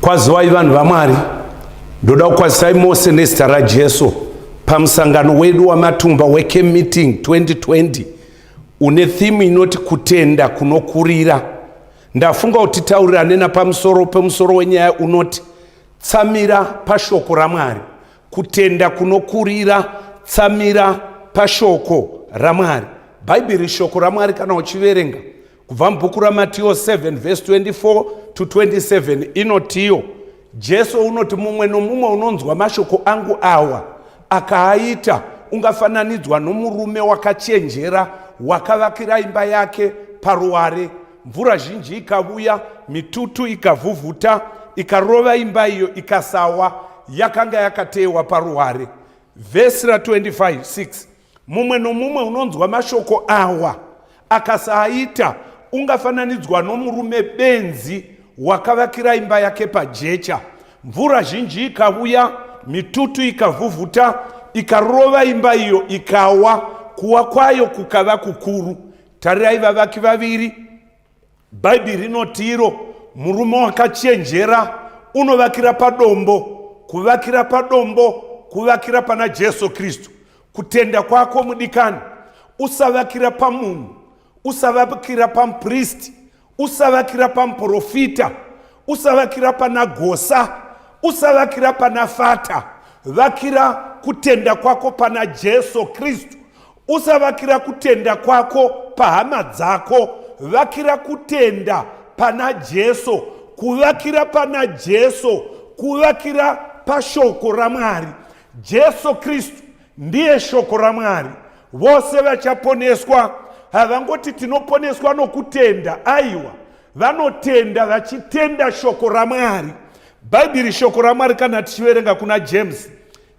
Kwaziwai vanhu vaMwari, ndoda kukwazisai mose nezita raJesu pamusangano wedu wamatumba wecamp meeting 2020 une thimu inoti kutenda kunokurira. Ndafunga kuti titaurirane napamusoro pemusoro wenyaya unoti tsamira pashoko raMwari. Kutenda kunokurira, tsamira pashoko raMwari. Bhaibheri shoko raMwari kana uchiverenga kubva mubhuku raMatiyo 7 vhesi 24 to 27 inotiyo Jesu unoti mumwe nomumwe unonzwa mashoko angu awa akaaita ungafananidzwa nomurume wakachenjera wakavakira imba yake paruware. Mvura zhinji ikavuya, mitutu ikavhuvhuta, ikarova imba iyo ikasawa, yakanga yakateyewa paruware. Vhesi ra 25 6 Mumwe nomumwe unonzwa mashoko awa akasaaita ungafananidzwa nomurume benzi wakavakira imba yake pajecha. Mvura zhinji ikavuya, mitutu ikavhuvhuta, ikarova imba iyo ikawa, kuwa kwayo kukava kukuru. Tarirai vavaki vaviri. Bhaibheri rinoti iro murume wakachenjera unovakira padombo, kuvakira padombo, kuvakira pana Jesu Kristu. Kutenda kwako mudikani, usavakira pamunhu, usavakira pamupristi, usavakira pamuprofita, usavakira pana gosa, usavakira pana fata. Vakira kutenda kwako pana Jesu Kristu. Usavakira kutenda kwako pahama dzako, vakira kutenda pana Jesu. Kuvakira pana Jesu, kuvakira pashoko raMwari. Jesu Kristu ndiye shoko raMwari. Vose vachaponeswa havangoti tinoponeswa nokutenda, aiwa, vanotenda vachitenda shoko raMwari. Bhaibheri shoko raMwari kana tichiverenga kuna James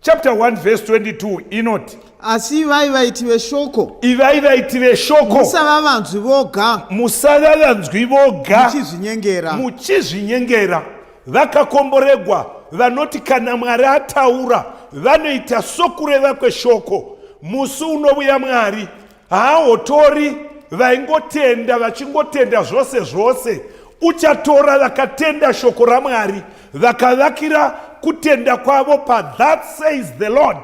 chapter 1 verse 22 inoti, Asi ivai vaiti veshoko, ivai vaiti veshoko, musava vanzwi voga, musava vanzwi voga, muchizvinyengera. Muchizvinyengera. Vakakomboregwa vanoti kana Mwari ataura vanoita sokureva kweshoko. Musi unovuya Mwari haahotori vaingotenda vachingotenda zvose zvose. Uchatora vakatenda shoko raMwari vakavakira kutenda kwavo pa that says the Lord.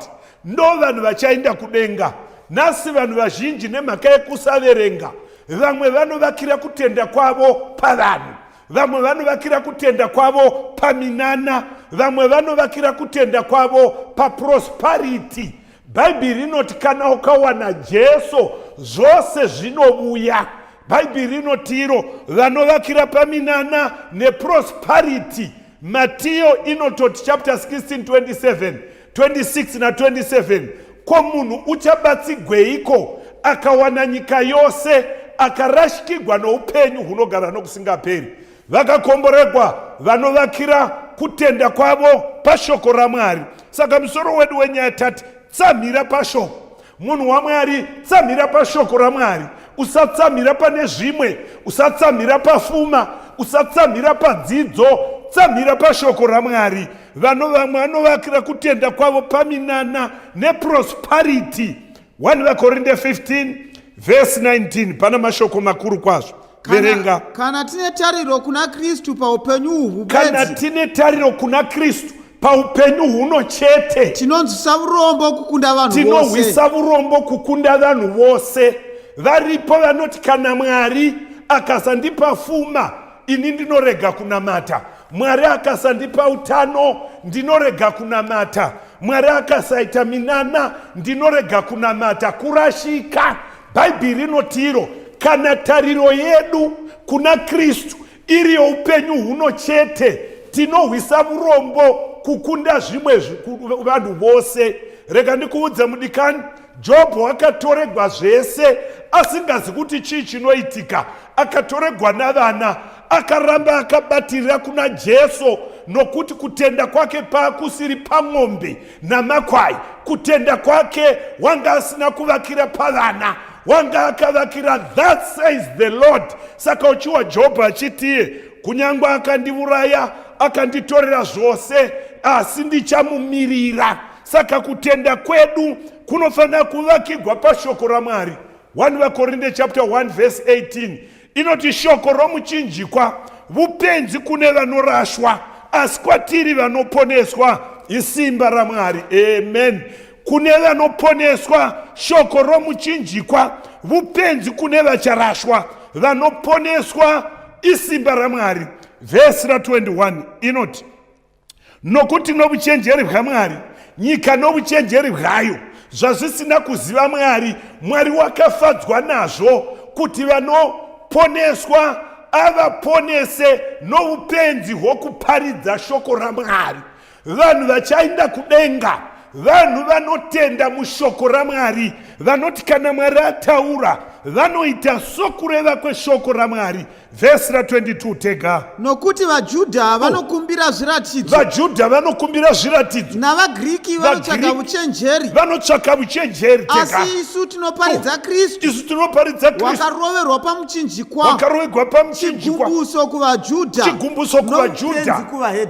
Ndo vanhu vachaenda kudenga. Nhasi vanhu vazhinji nemhaka yekusaverenga, vamwe vanovakira kutenda kwavo pavanhu, vamwe vanovakira kutenda kwavo paminana, vamwe vanovakira kutenda kwavo paprosperity. Bhaibheri rinoti kana ukawana Jesu zvose zvinovuya. Bhaibheri rinoti iro vanovakira paminana neprosperity. Matiyo inototi chapter 16 27 26 na 27, ko munhu uchabatsigweiko akawana nyika yose akarashikigwa noupenyu hunogara nokusingaperi? Vakakomboregwa vanovakira kutenda kwavo pashoko raMwari. Saka musoro wedu wenyaya tati tsamhira pashoko. Munhu waMwari, tsamhira pashoko raMwari. Usatsamhira pane zvimwe, usatsamhira pafuma, usatsamhira padzidzo, tsamhira pashoko raMwari. Vano vamwe vanovakira kutenda kwavo paminana neprosperity. 1 vaKorinde 15 verse 19 pana mashoko makuru kwazvo. Verenga. Kana tine tariro kuna Kristu paupenyu uhwu Kana bedzi, tine tariro kuna Kristu paupenyu huno chete, tinonzwisa vurombo kukunda vanhu vose. Tinohwisa vurombo kukunda vanhu vose. Varipo vanoti kana Mwari akasandipa fuma ini ndinorega kunamata, Mwari akasandipa utano ndinorega kunamata, Mwari akasaita minana ndinorega kunamata. Kurashika. Bhaibheri rinoti iro kana tariro yedu kuna Kristu iri youpenyu huno chete, tinohwisa vurombo kukunda zvimwe vanhu vose. Rega ndikuudze mudikani, Jobho akatoregwa zvese asingazi kuti chii chinoitika. Akatoregwa navana, akaramba akabatirira kuna Jesu nokuti kutenda kwake paakusiri pamombe namakwai. Kutenda kwake wanga asina kuvakira pavana, wanga akavakira that says the Lord. Saka uchiwa Jobho achitiye, kunyangwe akandivuraya akanditorera zvose, asi ndichamumirira. Saka kutenda kwedu kunofanira kuvakigwa pashoko raMwari. 1 vaKorinde chapter 1 verse 18 inoti shoko romuchinjikwa vupenzi kune vanorashwa, Asi kwatiri vanoponeswa isimba raMwari. Amen. Kune vanoponeswa shoko romuchinjikwa vupenzi, kune vacharashwa. Vanoponeswa isimba raMwari. Vhesi ra21 inoti, Nokuti novuchenjeri bwaMwari, nyika novuchenjeri bwayo zvazvisina kuziva Mwari, Mwari wakafadzwa nazvo kuti vanoponeswa avaponese noupenzi hwokuparidza shoko raMwari. Vanhu vachainda kudenga vanhu vanotenda mushoko raMwari, vanoti kana Mwari ataura vanoita sokureva kweshoko raMwari. Vhesi ra22 tega. Nokuti vaJudha vanokumbira zviratidzo. VaJudha vanokumbira zviratidzo. NavaGiriki vanotsvaka uchenjeri. Vanotsvaka uchenjeri tega. Asi isu tinoparidza Kristu. Isu tinoparidza Kristu. Wakaroverwa pamuchinjikwa. Wakaroverwa pamuchinjikwa. Chigumbuso kuvaJudha. Chigumbuso kuvaJudha.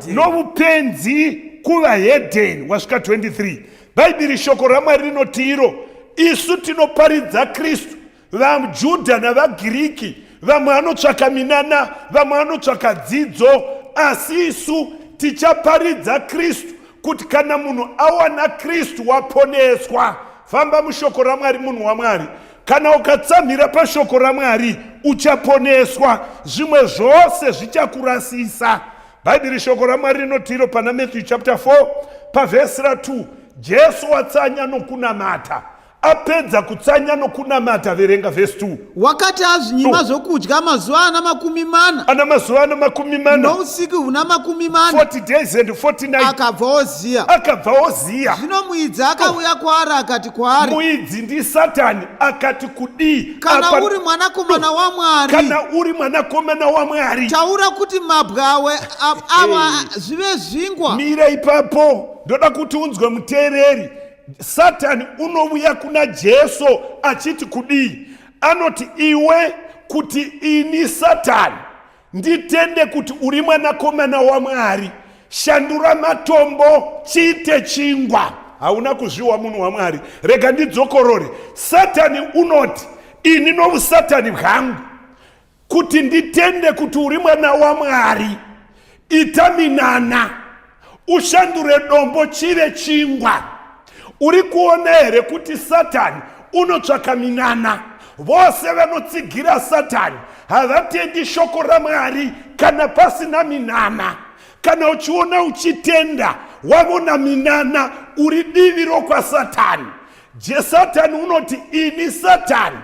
Novupenzi kuvahedheni. Wasvika 23. Bhaibheri shoko raMwari rinoti iro isu tinoparidza Kristu. VaJudha navaGiriki, vamwe vanotsvaka minana, vamwe vanotsvaka dzidzo, asi isu tichaparidza Kristu, kuti kana munhu awana Kristu waponeswa. Famba mushoko raMwari, munhu waMwari. Kana ukatsamhira pashoko raMwari uchaponeswa, zvimwe zvose zvichakurasisa. Bhaibheri shoko raMwari rinoti iro pana Matthew chapter 4 pavhesi ra2, Jesu watsanya nokunamata. Apedza kutsanya nokunamata, verenga vhesi 2. Wakati azvinyima zvokudya mazuva ana 40. Ana mazuva ana 40. Nousiku huna 40. 40 days and 40 nights. Akabva oziya. Akabva oziya. Zvino muidzi akauya kwaari akati kwaari. Muidzi ndiSatani akati kudii? Kana uri mwanakomana waMwari. Kana uri mwanakomana waMwari. Taura kuti mabwe awe awa zvive zvingwa. Mira ipapo. Ndoda kuti unzwe muteereri. Satani unovuya kuna Jesu achiti kudii? Anoti, iwe kuti ini Satani nditende kuti uri mwanakomana waMwari, shandura matombo chiite chingwa. Hauna kuzviwa munhu waMwari. Rega ndidzokorore. Satani unoti, ini novusatani bwangu Kuti nditende kuti uri mwana waMwari, ita minana, ushandure dombo chive chingwa. Uri kuona here kuti Satani unotsvaka minana? Vose vanotsigira Satani havatendi shoko raMwari kana pasina minana. Kana uchiona uchitenda wavona minana, uri divi rokwaSatani. Satani unoti, ini Satani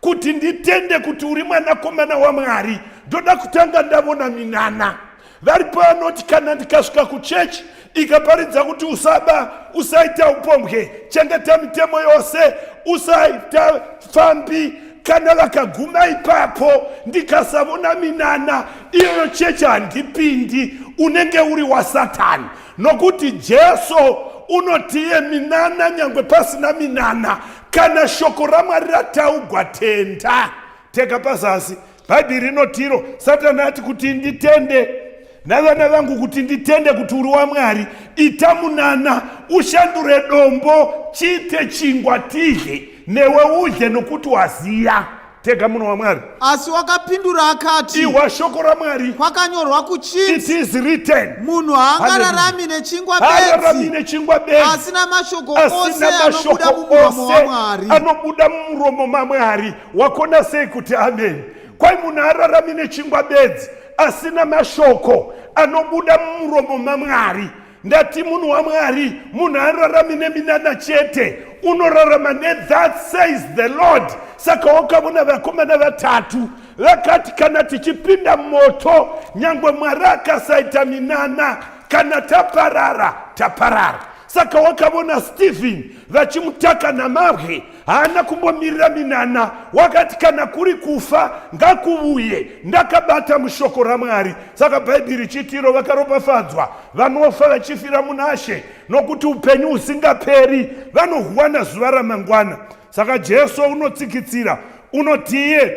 Kuti nditende kuti uri mwanakomana waMwari, ndoda kutanga ndavona minana. Varipo vanoti kana ndikasvika kuchechi ikaparidza kuti usaba, usaita upombwe, chengeta mitemo yose, usaita pfambi, kana vakaguma ipapo ndikasavona minana iyoyo chechi handipindi. Unenge uri waSatani, nokuti Jesu unotiye minana nyangwe pasina minana. Kana shoko raMwari rataugwa, tenda. Tega pazasi. Bhaibheri rinotiro, Satani ati kuti nditende navana vangu kuti nditende kuti uri waMwari, ita munana, ushandure dombo chiite chingwa tidye, newe udye nokuti waziya. Tega munhu waMwari. Asi wakapindura akati, Ihwa shoko raMwari. Kwakanyorwa kuchinzi, It is written. Munhu haangararami nechingwa Haararami bedzi, nechingwa bedzi, asi namashoko ose asina anobuda mashoko mumuromo ose waMwari. anobuda mumuromo maMwari. Wakona sei kuti amen? Kwai munhu haararami nechingwa bedzi, asina mashoko anobuda mumuromo maMwari. Ndati munhu waMwari, munhu haararami neminana chete, unorarama nethat says the Lord. Saka wakavona vakomana vatatu vakati kana tichipinda moto, nyangwe Mwari akasaita minana, kana taparara taparara. Saka wakavona Stephen vachimutaka namabwe, haana kumbomirira minana, wakati kana kuri kufa ngakuvuye, ndakabata mushoko raMwari. Saka Bhaibheri chitiro vakaropafadzwa vanofa vachifira munaShe, nokuti upenyu husingaperi vanohuwana zuva ramangwana. Saka Jesu unotsikitsira unotiye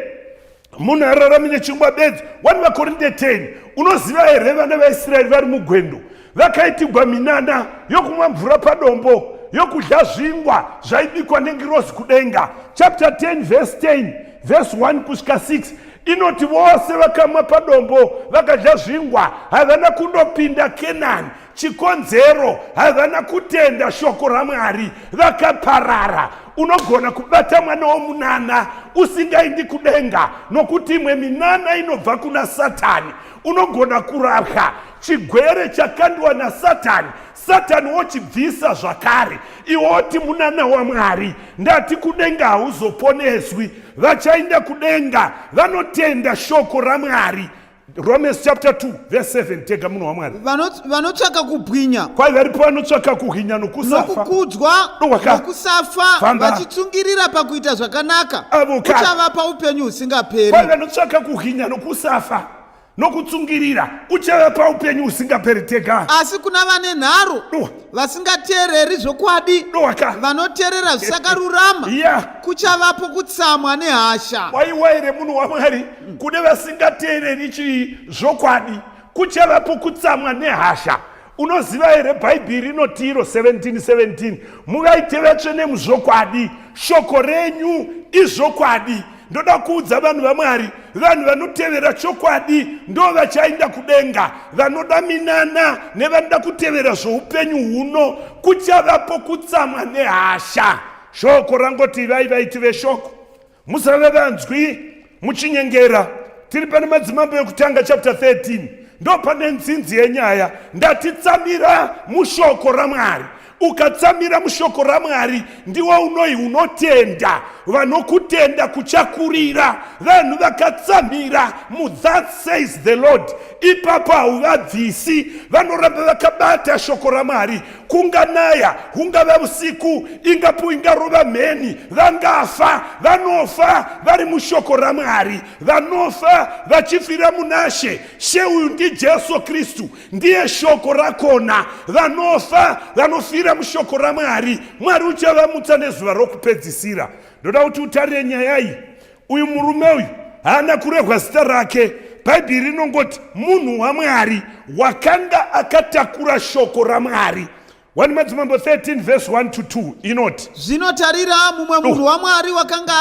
munhu ararami nechingwa bedzi. 1 VaKorinte 10. Unoziva here vana vaIsraeri vari mugwendo vakaitigwa minana yokumwa mvura padombo, yokudya zvingwa zvaibikwa nengirozi kudenga. Chapter 10 verse 10 verse 1 kusvika 6. Inoti vose vakamwa padombo vakadya zvingwa havana kundopinda Kenani. Chikonzero, havana kutenda shoko raMwari, vakaparara. Unogona kubata mwana womunana usingaindi kudenga, nokuti imwe minana inobva kuna Satani. Unogona kurapwa chigwere chakandiwa naSatani, Satani wochibvisa zvakare, iwe woti munana waMwari. Ndati kudenga hauzoponeswi. Vachainda kudenga vanotenda shoko raMwari. Romans chapter 2 verse 7 tega munhu waMwari. Vanotsvaka kubwinya. Kwai varipo vanotsvaka kuhwinya nokusafa. Nokukudzwa nokusafa vachitsungirira pakuita zvakanaka. Uchavapa upenyu husingaperi. Kwai vanotsvaka kuhwinya nokusafa nokutsungirira uchavapa upenyu husingaperi tega. Asi kuna vane nharo vasingateereri zvokwadi vanoteerera zvisakarurama yeah. Kuchavapo kutsamwa nehasha. Waiwa here munhu waMwari kune vasingateereri chii zvokwadi kuchavapo kutsamwa nehasha. Unoziva here Bhaibheri rinoti iro 1717 muvaite vatsvene muzvokwadi shoko renyu izvokwadi. Ndoda kuudza vanhu vaMwari, vanhu vanotevera chokwadi ndo vachainda kudenga. Vanoda minana nevanoda kutevera zvoupenyu huno kuchavapo kutsamwa nehasha. Shoko rangoti ivai vaiti veshoko, musave vanzwi muchinyengera. Tiri pane Madzimambo Ekutanga chapter 13, ndo pane nzinzi yenyaya. Ndatitsamira mushoko raMwari. Ukatsamira mushoko raMwari ndiwo unoi unotenda, vanokutenda kuchakurira. Vanhu vakatsamira mu that says the Lord, ipapo hauvabvisi, vanoramba vakabata shoko raMwari. Kunganaya, hungava usiku, ingapo ingarova mheni, vangafa, vanofa vari mushoko raMwari, vanofa vachifira munaShe. She uyu ndiJesu Kristu, ndiye shoko rakona. Vanofa vanofira mushoko raMwari, Mwari uchavamutsa nezuva rokupedzisira. Ndoda kuti utarire nyaya iyi. Uyu murume uyu haana kurehwa zita rake. Bhaibheri rinongoti munhu waMwari wakanga akatakura shoko raMwari. 1 Madzimambo 13 verse 1 to 2 inoti, Zvino tarira, mumwe munhu waMwari wakanga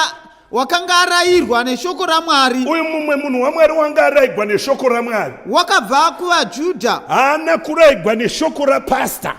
wakanga arayirwa neshoko raMwari. Uyu mumwe munhu waMwari wanga arayigwa neshoko raMwari wakabva kuvaJudha. Haana kurayigwa neshoko rapasta,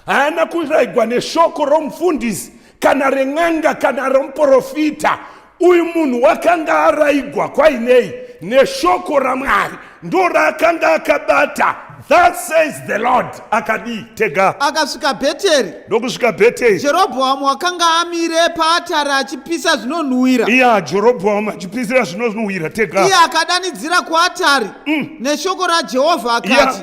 haana kuraigwa neshoko romufundisi kana ren'anga kana romuprofita. Uyu munhu wakanga araigwa kwainei? Neshoko raMwari, ndo raakanga akabata. That says the Lord. Akadii? Tega. Akasvika Bheteri. Ndokusvika Bheteri. Jerobhoamu wakanga amire paatari achipisa zvinonhuwira. Iya, Jerobhoamu achipisira zvinonhuwira. Tega. Iye akadanidzira kuatari neshoko raJehovha akati,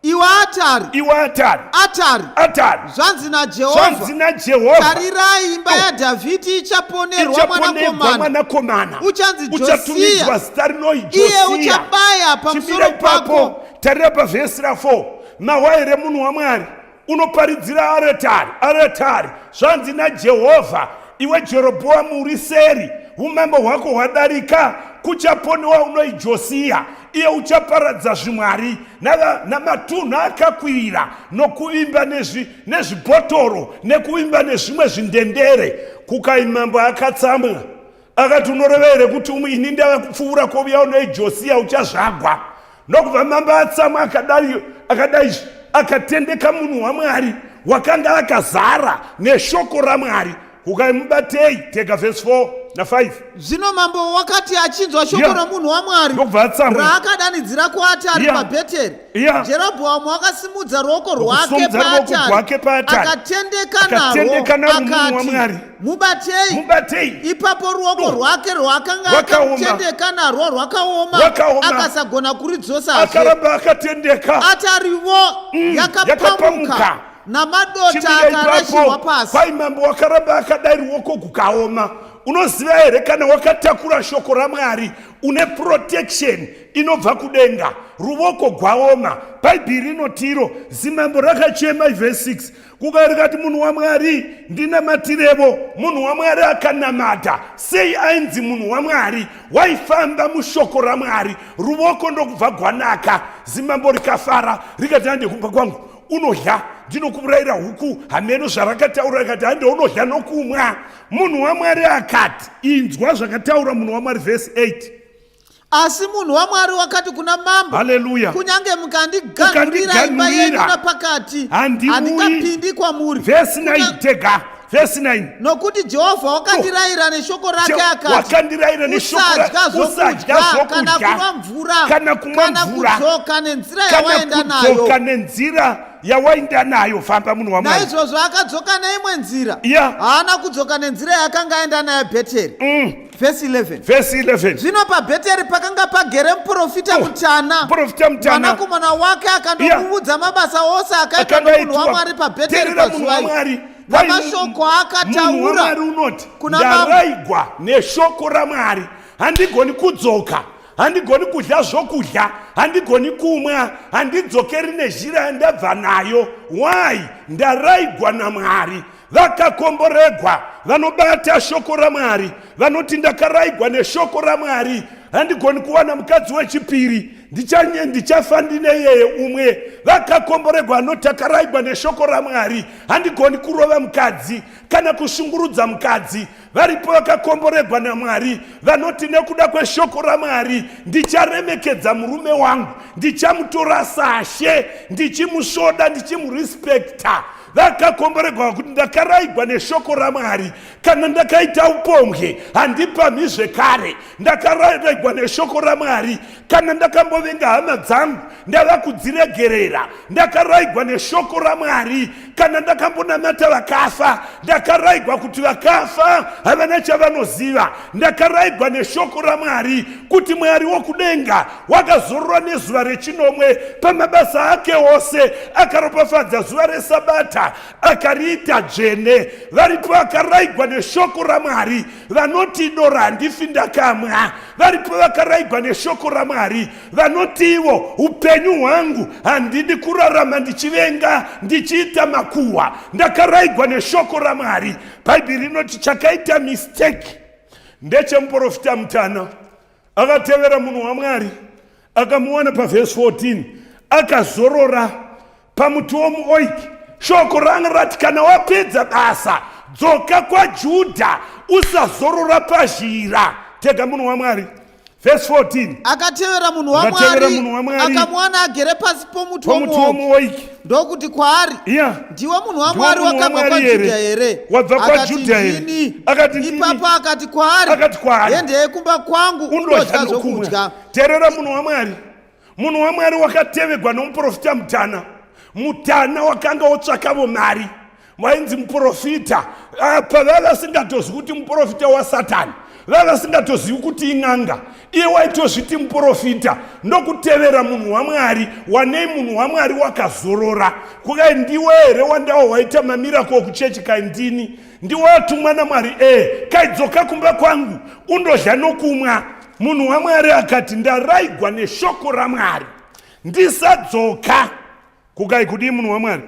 Iwe atari, Iwe atari, atari, atari, zvanzi naJehovha, zvanzi naJehovha, tarirai, imba yaDhavhidhi ichaponerwa ichaponerwa mwanakomana, mwanakomana, uchanzi uchatumidzwa Josiya, zita rinoi iye Josiya. uchabaya Chimira pamusoro ipapo, pako. tarira pavhesi ra4. Mahwa here munhu waMwari unoparidzira aretari, aretari, zvanzi naJehovha, iwe Jerobhoamu uri seri, umambo hwako hwadarika, kuchaponiwa unoi Josiya, iye uchaparadza zvimwari namatunhu akakwirira, nokuvimba nezvibhotoro, nekuvimba nezvimwe zvindendere. Kukai mambo akatsamwa akati, unoreva here kuti umu ini ndava kupfuura kouya unoi Josiya uchazvagwa? Ndokubva mambo atsamwa akadai akadai akatendeka munhu waMwari wakanga akazara neshoko raMwari. Kukai mubatei. Tega vhesi 4 na5. Zvino mambo wakati achinzwa shoko romunhu waMwari Ndokubva atsamwa. raakadanidzira kuatari paBheteri, Jerobhoamu wakasimudza ruoko rwake Ndokusimudza ruoko rwake paatari, paatari. akatendeka Akatendeka narwo, narwo munhu akati, waMwari. Mubatei. Mubatei. Ipapo ruoko rwake rwaakanga Rwakaoma. akatendeka narwo rwakaoma, Rwakaoma. akasagona kuridzosazve. Akaramba akatendeka. Atariwo yakapamuka, Yakapamuka. namadota Chimira ipapo. akarashirwa pasi. Kwai mambo wakaramba akadai ruoko kukaoma. Unoziva here kana wakatakura shoko raMwari une protection inobva kudenga. Ruvoko gwaoma. Bhaibheri rinotiro zimambo rakachema vhesi 6 kuka rikati munhu waMwari ndinamatirevo. Munhu waMwari akanamata sei? Ainzi munhu waMwari waifamba mushoko raMwari. Ruvoko ndokubva gwanaka. Zimambo rikafara rikati hande kumba kwangu unodya, ndinokuurayira huku. Hameno zvarakataura, rikati hande unodya nokumwa. Munhu waMwari akati, inzwa zvakataura munhu waMwari vhesi 8. Asi munhu waMwari wakati kuna mambo, Haleluya. Kunyange mukandiganhurira imba yenyu napakati, handingapindi kwamuri. Vhesi 9 tega. Vhesi 9. Nokuti Jehovha wakandirayira neshoko rake akati, wakandirayira neshoko usadya zvokudya kana kunwa mvura kana kumwa mvura kudzoka nenzira yawaenda nayo, kudzoka nenzira yawainda nayo. Famba munhu waMwari. Naizvozvo akadzoka neimwe nzira, Yeah. Haana kudzoka nenzira yaakanga aenda nayo Bheteri. Vhesi 11. Vhesi 11. Zvino paBheteri pakanga pagere muprofita Oh, mutana, muprofita mutana. Mwanakomana wake akandomuudza mabasa ose akaitwa Akanga nomunhu aitwa. waMwari paBheteri Teerera munhu pazuva iri, waMwari. namashoko Munhu aakataura waMwari unoti kuna mambo. Ndaraigwa neshoko raMwari, handigoni kudzoka, handigoni kudya zvokudya, handigoni kumwa, handidzokeri nezhira yandabva nayo. Why? Ndaraigwa naMwari. Vakakomboregwa vanobata shoko raMwari, vanoti ndakaraigwa neshoko raMwari, handigoni kuwana mukadzi wechipiri, ndichafa ndine yeye umwe. Vakakomboregwa vanoti takaraigwa neshoko raMwari, handigoni kurova mukadzi kana kushungurudza mukadzi. Varipo vakakomboregwa naMwari vanoti nekuda kweshoko raMwari ndicharemekedza murume wangu, ndichamutora sashe, ndichimusvoda, ndichimurespekta. Vakakomboregwa kuti ndakaraigwa neshoko raMwari, kana ndakaita upombwe handipamhi zvekare. Ndakaraigwa neshoko raMwari, kana ndakambovenga hama dzangu ndava kudziregerera. Ndakaraigwa neshoko raMwari, kana ndakambonamata vakafa, ndakaraigwa kuti vakafa havana chavanoziva. Ndakaraigwa neshoko raMwari kuti Mwari wokudenga wakazorora nezuva rechinomwe pamabasa ake ose, akaropafadza zuva resabata akariita dzvene. Varipo vakaraigwa neshoko raMwari vanoti doro handifi ndakamwa. Varipo vakaraigwa neshoko raMwari vanoti ivo upenyu hwangu handidi kurarama ndichivenga, ndichiita makuhwa. Ndakaraigwa neshoko raMwari. Bhaibheri rinoti chakaita mistake ndechemuprofita mutana akatevera munhu waMwari, akamuwana pavhesi 14 akazorora pamuti womuoiki. Shoko ranga rati kana wapedza basa dzoka kwaJudha, usazorora pazhira. Tega munhu waMwari. Vhesi 14. Akatevera munhu Akatevera munhu waMwari, waMwari. Akamuwana agere pasi pomuti Pomuti womuoki, womuoiki. Ndokuti kwaari, Ndiwe munhu waMwari Ndiwe munhu wakabva waMwari kwaJudha here? here? Wabva Akati, kwaJudha here? "Ndini." Akati, "Ndini." Ipapo akati kwaari, Akati kwaari, Hendei kumba kwangu undodya undodya nokumwa. zvokudya. Teerera munhu waMwari. Munhu waMwari wakatevegwa nomuprofita mutana. Mutana wakanga wotsvakavo mari, wainzi muprofita. Apa vava vasingatozivi kuti muprofita waSatani, vava vasingatozivi kuti in'anga. Iye waitozviti muprofita, ndokutevera munhu waMwari. Wanei munhu waMwari wakazorora. Kukai ndiwe here wandawo waita mamirako okuchechi? Kai ndini, ndiwe watumwa naMwari? E, kaidzoka kumba kwangu undodya nokumwa. Munhu waMwari akati ndaraigwa neshoko raMwari, ndisadzoka. Kukai kudii munhu waMwari?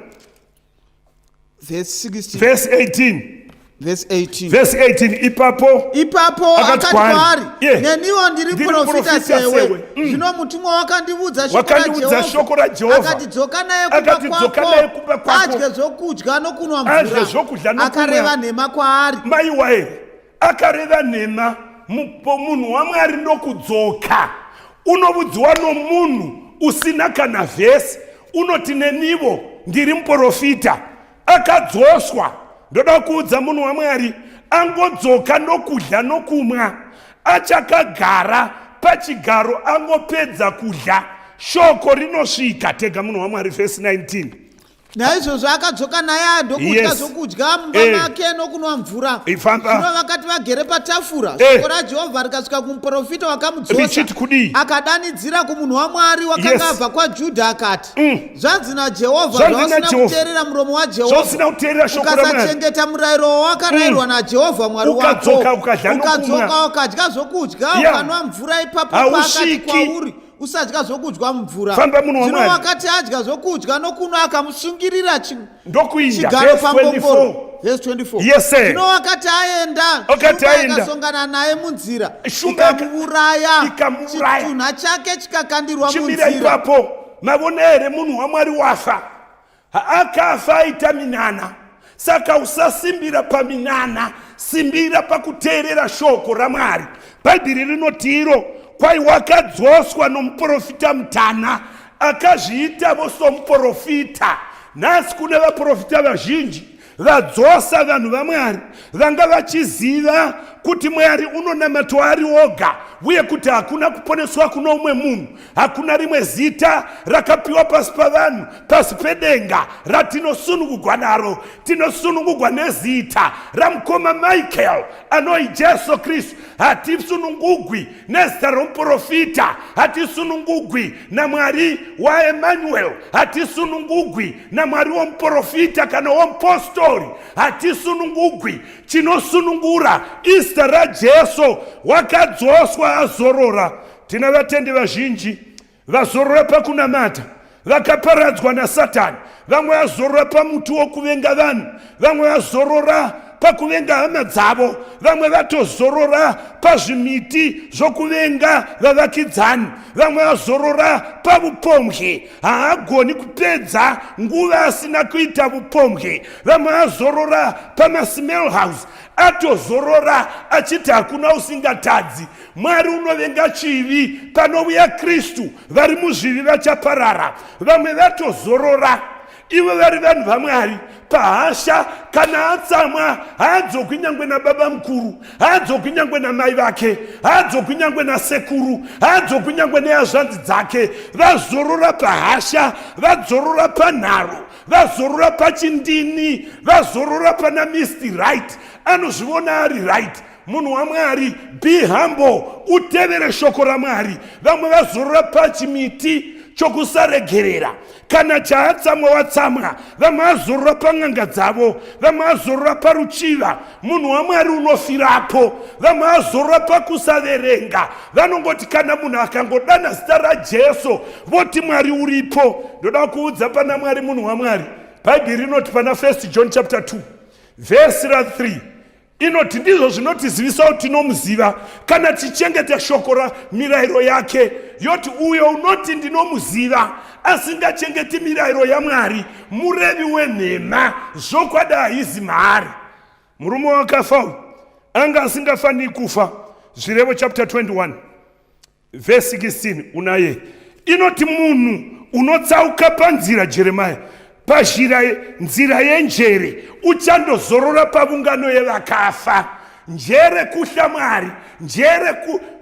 Verse 16. Verse 18. Verse 18. Verse 18. Ipapo Ipapo akati akati kwaari, kwaari, "Ye, neniwo ndiri ndiri muprofita muprofita sewe. sewe." Zvino mutumwa wakandiudza shoko Wakandiudza raJehovha. shoko raJehovha. Akati, dzoka naye kumba Akati, dzoka naye kumba kwako, kwako. adye zvokudya nokunwa Adye mvura. zvokudya nokunwa. Akareva nhema kwaari. Maiwa here, akareva nhema. Munhu waMwari ndokudzoka. Unovudziwa nomunhu usina kana vhesi, unoti nenivo ndiri muprofita. Akadzoswa. Ndoda kuudza munhu waMwari, angodzoka nokudya nokumwa, achakagara pachigaro angopedza kudya, shoko rinosvika. Tega munhu waMwari, vhesi 19. Naizvozvo akadzoka naye ndokudya zvokudya mumba make nokunwa mvura. Ifamba. Zvino vakati vagere patafura, shoko raJehovha rikasvika kumuprofita wakamudzosa. Richiti kudii? Akadanidzira kumunhu waMwari wakanga abva kwaJudha akati, Zvanzi naJehovha, Zvanzi zvausina naJehovha. kuteerera muromo waJehovha, Zvausina kuteerera shoko raMwari. Ukasachengeta murayiro wawakarayirwa naJehovha Mwari wako, Ukadzoka ukadya nokumwa. Ukadzoka ukadya zvokudya, ukanwa mvura, ipapo paakati Hausviki. kwauri, usadya zvokudya mumvura. Famba munhu Zvino waMwari. wakati adya zvokudya nokunwa, akamusungirira Ndokuinda. chigaro Verse pambongoro. 24. Verse 24. Yes, sir. Zvino wakati aenda, Wakati shumba aenda. ikasongana naye munzira, Shumba ikamuuraya, ikamuuraya. chitunha chake chikakandirwa Chimira munzira. ipapo. Mavona here munhu waMwari wafa? Akafa aita minana. Saka usasimbira paminana, simbira pakuteerera shoko raMwari. Bhaibheri rinoti iro Kwai wakadzoswa nomuprofita mutana akazviitavo somuprofita. Nhasi kune vaprofita vazhinji vadzosa vanhu vaMwari vanga vachiziva kuti Mwari unonamatwa ari oga uye kuti hakuna kuponeswa kuno umwe munhu, hakuna rimwe zita rakapiwa pasi pavanhu pasi pedenga ratinosunungugwa naro. Tinosunungugwa nezita ramukoma Michael anoi Jesu Kristu. Hatisunungugwi nezita romuprofita, hatisunungugwi naMwari waEmanuel, hatisunungugwi naMwari womuprofita kana womupostori, hatisunungugwi. Chinosunungura izita raJesu wakadzoswa azorora. Tina vatendi vazhinji vazorora pakunamata, vakaparadzwa naSatani. Vamwe vazorora pamuti wokuvenga vanhu, vamwe vazorora pakuvenga hama dzavo, vamwe vatozorora pazvimiti zvokuvenga vavakidzani, vamwe vazorora pavupombwe, haagoni kupedza nguva asina kuita vupombwe, vamwe vazorora pamasmell house, atozorora achiti hakuna usingatadzi. Mwari unovenga chivi, panouya Kristu vari muzvivi vachaparara. Vamwe vatozorora ivo vari vanhu vaMwari pahasha, kana atsamwa haadzokwi nyangwe nababa mukuru, haadzokwi nyangwe namai vake, haadzokwi nyangwe nasekuru, haadzokwi nyangwe nehazvanzi dzake. Vazorora pahasha, vadzorora panharo, vazorora pachindini, vazorora pana Mr Right. Anozvivona ari right. Munhu waMwari, be humble, utevere shoko raMwari. Vamwe vazorora pachimiti chokusaregerera, kana chaatsamwa watsamwa. Vamwe vazorora pan'anga dzavo, vamwe vazorora paruchiva. Munhu waMwari unofirapo. Vamwe vazorora pakusaverenga, vanongoti kana munhu akangodana zita raJesu voti Mwari uripo. Ndoda kuudza pana Mwari, munhu waMwari, Bhaibheri rinoti pana 1 John chapter 2 vhesi ra 3 inoti ndizvo zvinotizivisa kuti tinomuziva kana tichengeta shoko ramirayiro yake. Yoti uyo unoti ndinomuziva asingachengeti mirayiro yaMwari murevi wenhema, zvokwadi haizi maari. Murume wakafa uyu anga asingafaniri kufa. Zvirevo chapter 21 vhesi 16 unaye inoti munhu unotsauka panzira, Jeremia, pazhira nzira yenjere, uchandozorora pavungano yevakafa. Njere kuhla Mwari, njere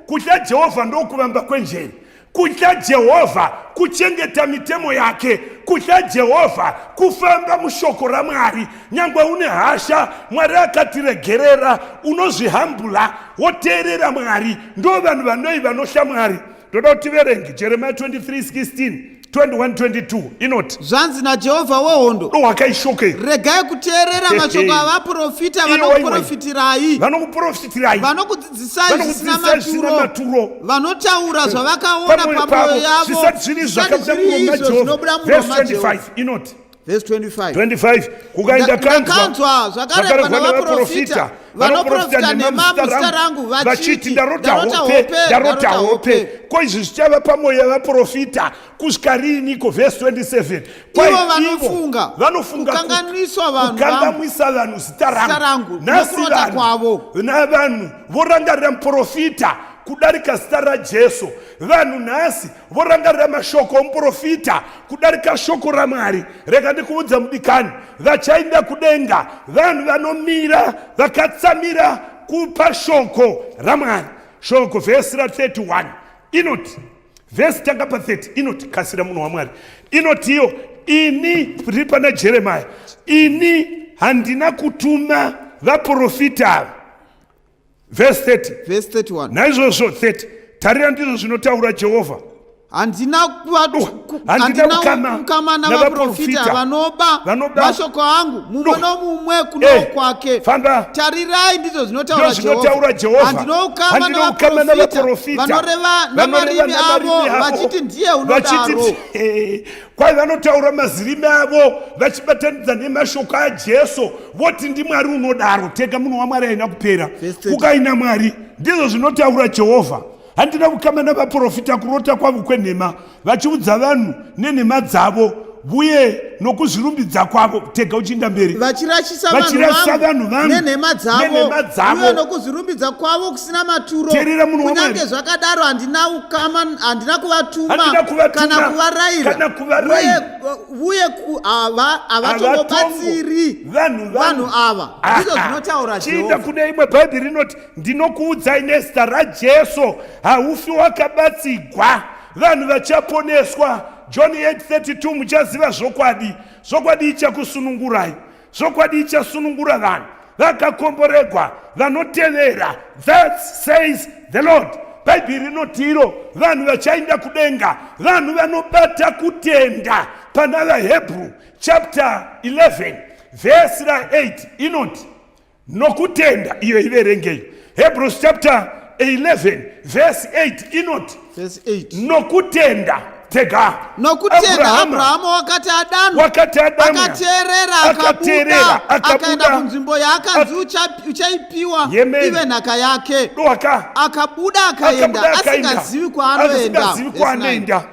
kuhla Jehovha ndokuvamba kwenjere. Kutya Jehovha kuchengeta mitemo yake. Kutya Jehovha kufamba mushoko raMwari. Nyangwe une hasha, Mwari akatiregerera, unozvihambula woteerera Mwari. Ndo vanhu vanoi vanohla Mwari. Ndoda kuti tiverenge Jeremiah 23:16 21 22 inoti, Zvanzi naJehovha wehondo, dohwakaishoke, regai kuteerera mashoko avaprofita vanokuprofitirai, vanokuprofitirai, vanokudzidzisai zvisina vanokudzidzisai zvisina maturo, maturo, vanotaura zvavakaona pamwoyo pamwoyo yavo, zvisati zviri zvisati zvakabuda zviri muromo izvo maJehovha. zvinobuda muromo Verse maJehovha. 25 inoti, Verse 25. 25 kukaenda kanzwa Ndakanzwa zvakarehwa navaprofita vanoprofita nhema muzita rangu vachiti ndarota hope, ndarota hope. Ko izvi zvichava pamwoyo yavaprofita kusvika riiniko? Vhesi 27 Kwai Ivo vanofunga vanofunga kukanganwiswa vanhu vangu, kukangamwisa vanhu zita zita rangu, Nhasi nokurota vanhu kwavo. navanhu vorangarira muprofita kudarika zita raJesu. Vanhu nhasi vorangarira mashoko omuprofita kudarika shoko raMwari. Rega ndikuudza mudikani, vachaenda kudenga vanhu vanomira vakatsamira kupa shoko raMwari. Shoko vhesi ra 31 inoti, vhesi tanga pa 30 inoti, kasira munhu waMwari, inotiyo ini riri pana Jeremia, ini handina kutuma vaprofita ava. Vhesi 30. Vhesi 31. Naizvozvo 30, tarira ndizvo zvinotaura Jehovha, Handina handina handina ukama ukama navaprofita navaprofita vanoba vanoba mashoko angu, mumwe nomumwe kuno kwake. Famba. Tarirai ndizvo zvinotaura Ndizvo zvinotaura Jehovha. Handina ukama Handina ukama navaprofita navaprofita vanoreva vanoreva namarimi avo namarimi avo, vachiti ndiye vachiti unodaro. Kwai vanotaura mazirimi avo vachibatanidza nemashoko aJesu voti ndiMwari unodaro. Tega munhu waMwari haina kupera. Verse 30. Kukaina Mwari, ndizvo zvinotaura Jehovha, handina kukama navaprofita kurota kwavo kwenhema, vachiudza vanhu nenhema dzavo. Vuye nokuzvirumbidza kwavo, tega uchiinda mberi. Vachirashisa Vachirashisa vanhu vangu nenhema dzavo, nenhema dzavo. Uye nokuzvirumbidza kwavo kusina maturo. Teerera munhu waMwari. Kunyange zvakadaro handina ukama, handina kuvatuma, Handina kuvatuma, kana kuvarayira, kana kuvarayira. Uye havatongobatsiri vanhu vangu. Vanhu ava. Ndizvo zvinotaura Chiinda Jehovha. kune imwe bhaibheri rinoti, ndinokuudzai nezita raJesu, haufi wakabatsigwa. Vanhu vachaponeswa. John 8:32, muchaziva zvokwadi, zvokwadi ichakusunungurai. Zvokwadi ichasunungura vanhu. Vakakomboregwa vanotevera. That says the Lord. Bhaibheri rinoti iro vanhu vachaenda kudenga, vanhu vanobata kutenda. Pana vaHebrew chapter 11 vhesi ra8 inoti nokutenda, iyo iverengei. Hebrews chapter 11 vhesi 8 inoti Verse 8. Nokutenda, tega. Nokutenda Abrahamu wakati adanwa, wakati adanwa, akateerera, akateerera, akabuda, akaenda akabuda, kunzvimbo yaakanzi uchaipiwa Yemen. ive nhaka yake. Dwaka. Akabuda akaenda, Akabuda akaenda, asingazivi kwaanoenda. asingazivi Verse 9. kwaanoenda.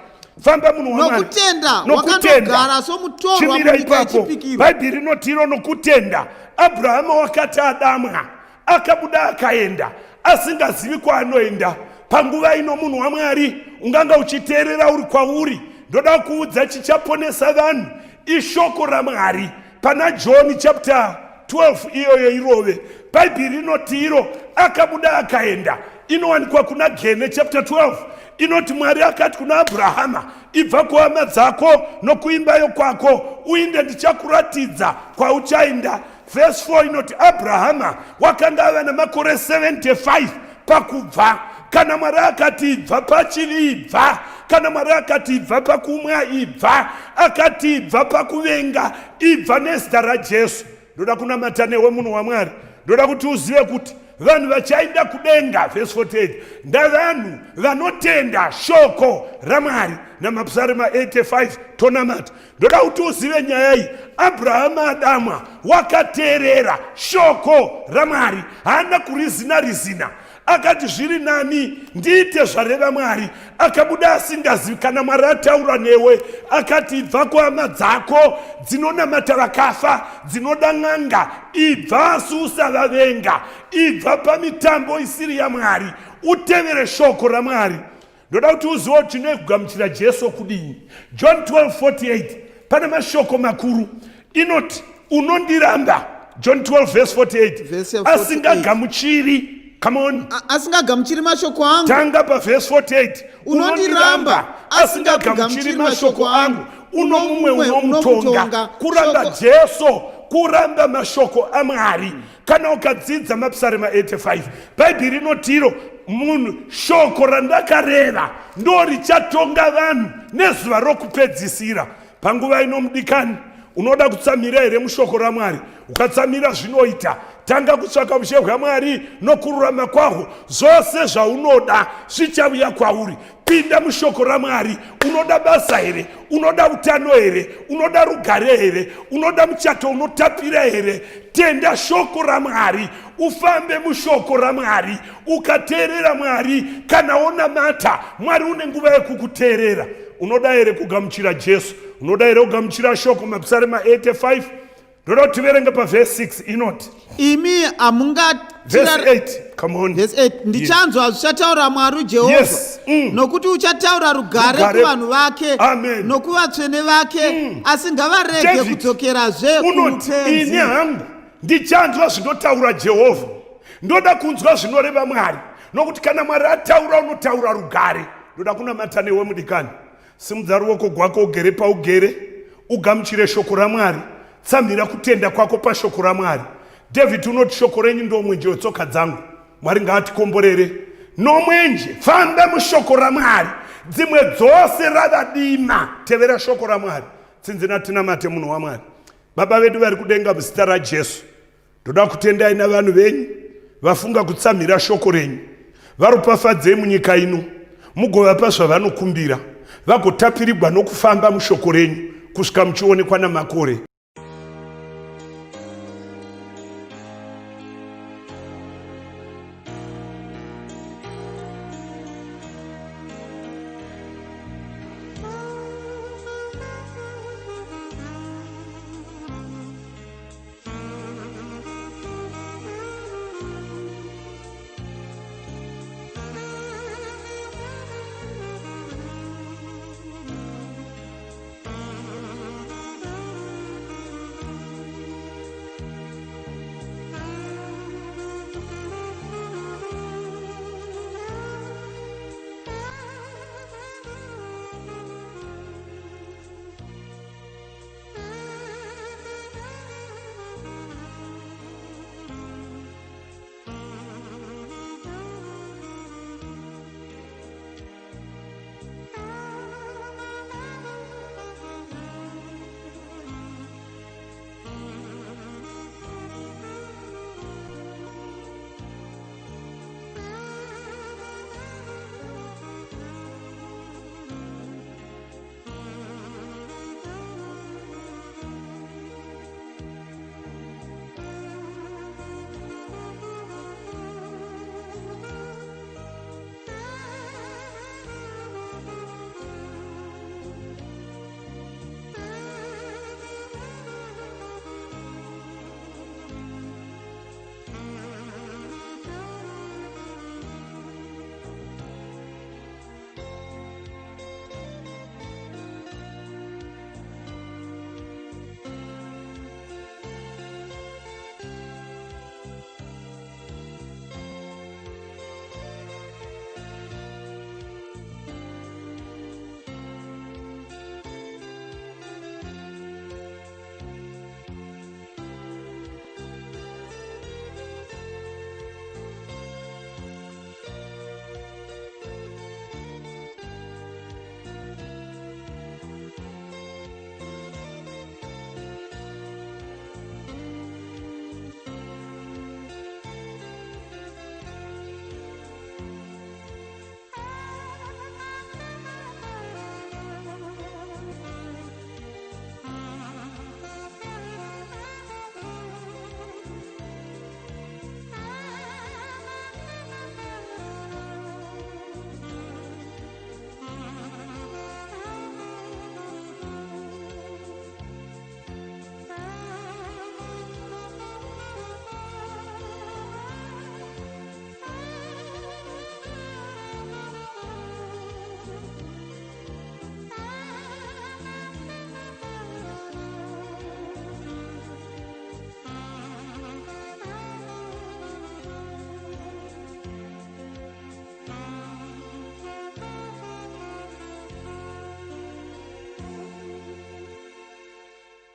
Famba, munhu waMwari. Nokutenda Nokutenda. wakandogara somutorwa Chimira munyika ipapo. yechipikirwa. Bhaibheri rinoti iro nokutenda Abrahama wakati adamwa, akabuda akaenda asingazivi kwaanoenda. Panguva ino, munhu waMwari, unganga uchiteerera uri kwauri, ndoda kuudza chichaponesa vanhu ishoko raMwari. Pana John chapter 12 iyoyo irove, Bhaibheri rinoti iro akabuda akaenda. Inowanikwa kuna Gene chapter 12. Inoti Mwari akati kuna Abrahama, ibva kuhama dzako nokuimba yokwako, uinde ndichakuratidza kwauchaenda. Vhesi 4 inoti Abrahama wakanga ava namakore 75 pakubva. Kana Mwari akati ibva pachivi, ibva. Kana Mwari akati ibva pakumwa, ibva. Akati ibva pakuvenga, ibva nezita raJesu. Ndoda kunamata newe, munhu waMwari. Ndoda kuti uzive kuti vanhu vachaenda kudenga, vhesi 48, ndavanhu vanotenda shoko raMwari. Namapsarema 85 tonamata. Ndoda kuti uzive nyaya iyi. Abrahama adamwa wakateerera shoko raMwari, haana kurizina rizina. Akati zviri nani ndiite zvareva Mwari. Akabuda asingazivi. Kana Mwari ataura newe akati ibva kuhama dzako dzinonamata vakafa, dzinoda n'anga, ibva, asi usavavenga. Ibva pamitambo isiri yaMwari, utevere shoko raMwari. Ndoda kuti uzive kuti tinoe kugamuchira Jesu kudii. John 12:48 pane mashoko makuru. Inoti unondiramba, John 12 verse 48, Verse ya 48. Asingagamuchiri, come on. Asingagamuchiri mashoko angu. Tanga pavhesi 48. Unondiramba, asingagamuchiri mashoko angu, uno mumwe unomutonga. Unomutonga. Kuramba Jesu kuramba mashoko aMwari. Kana ukadzidza mapsarema 85, Bhaibheri rinotiro munhu shoko randakareva ndo richatonga vanhu nezuva rokupedzisira. Panguva ino, mudikani, unoda kutsamira here mushoko raMwari? Ukatsamira zvinoita. Tanga kutsvaka ushe hwaMwari nokururama kwahwo, zvose zvaunoda zvichauya kwauri. Pinda mushoko raMwari. Unoda basa here? Unoda utano here? Unoda rugare here? Unoda muchato unotapira here? Tenda shoko raMwari, ufambe mushoko raMwari. Ukateerera Mwari, kana wonamata Mwari, une nguva yekukuteerera. Unoda here kugamuchira Jesu? Unoda here kugamuchira shoko? Mapsarema 85, ndoda kuti tiverenge pavhesi 6. Inoti Imi hamunga vhesi 8, come on. Verse 8, ndichanzwa zvichataura Mwari Jehovha, nokuti uchataura rugare Rugare. kuvanhu vake Amen. nokuvatsvene vake, asi ngavarege David kudzokerazve unoti ini kumupenzi. hangu ndichanzwa zvinotaura Jehovha. Ndoda kunzwa zvinoreva Mwari, nokuti kana Mwari ataura, unotaura rugare. Ndoda kunamata newe, mudikani. Simudza ruoko rwako ugere paugere, ugamuchire shoko raMwari. Tsamhira kutenda kwako pashoko raMwari. David unoti shoko renyu ndo mwenje wetsoka dzangu. Mwari ngaatikomborere nomwenje. Famba mushoko raMwari, dzimwe dzose rava dima. Tevera shoko raMwari. Tsinzina tinamate, munhu waMwari. Baba vedu vari kudenga, muzita raJesu, ndoda kutendai navanhu venyu vafunga kutsamhira shoko renyu. Varopafadzei munyika ino, mugovapa zvavanokumbira, vagotapirigwa nokufamba mushoko renyu kusvika muchionekwa namakore.